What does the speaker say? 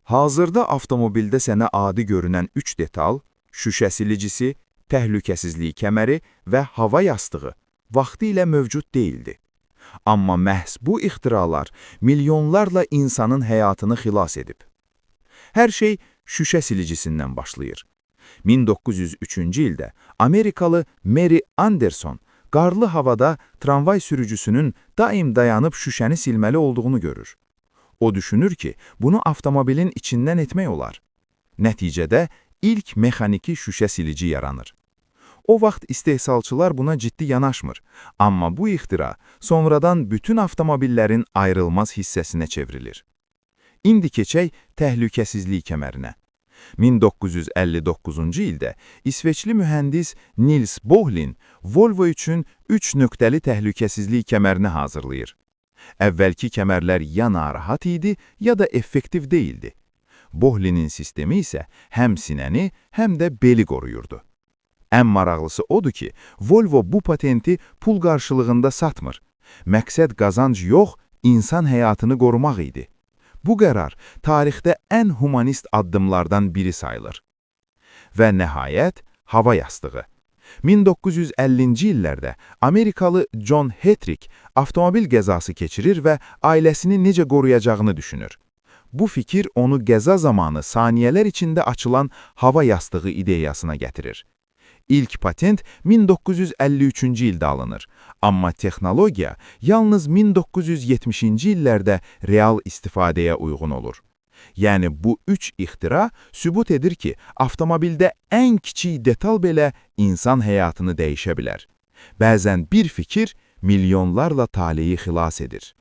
Hazırda avtomobildə sənə adi görünən üç detal, şüşə silicisi, təhlükəsizlik kəməri və hava yastığı vaxtilə mövcud deyildi. Amma məhz bu ixtiralar milyonlarla insanın həyatını xilas edib. Hər şey şüşə silicisindən başlayır. 1903-cü ildə Amerikalı Mary Anderson qarlı havada tramvay sürücüsünün daim dayanıb şüşəni silməli olduğunu görür. O düşünür ki, bunu avtomobilin içindən etmək olar. Nəticədə ilk mexaniki şüşə silici yaranır. O vaxt istehsalçılar buna ciddi yanaşmır. Amma bu ixtira sonradan bütün avtomobillərin ayrılmaz hissəsinə çevrilir. İndi keçək təhlükəsizlik kəmərinə. 1959-cu ildə İsveçli mühəndis Nils Bohlin Volvo üçün 3 nöqtəli təhlükəsizlik kəmərini hazırlayır. Əvvəlki kəmərlər ya narahat idi, ya da effektiv deyildi. Bohlinin sistemi isə həm sinəni, həm də beli qoruyurdu. Ən maraqlısı odur ki, Volvo bu patenti pul qarşılığında satmır. Məqsəd qazanc yox, insan həyatını qorumaq idi. Bu qərar tarixdə ən humanist addımlardan biri sayılır. Və nəhayət, hava yastığı. 1950-ci illərdə Amerikalı John Hetrick avtomobil qəzası keçirir və ailəsini necə qoruyacağını düşünür. Bu fikir onu qəza zamanı saniyələr içində açılan hava yastığı ideyasına gətirir. İlk patent 1953-cü ildə alınır. Amma texnologiya yalnız 1970-ci illərdə real istifadəyə uyğun olur. Yəni bu üç ixtira sübut edir ki, avtomobildə ən kiçik detal belə insan həyatını dəyişə bilər. Bəzən bir fikir milyonlarla taleyi xilas edir.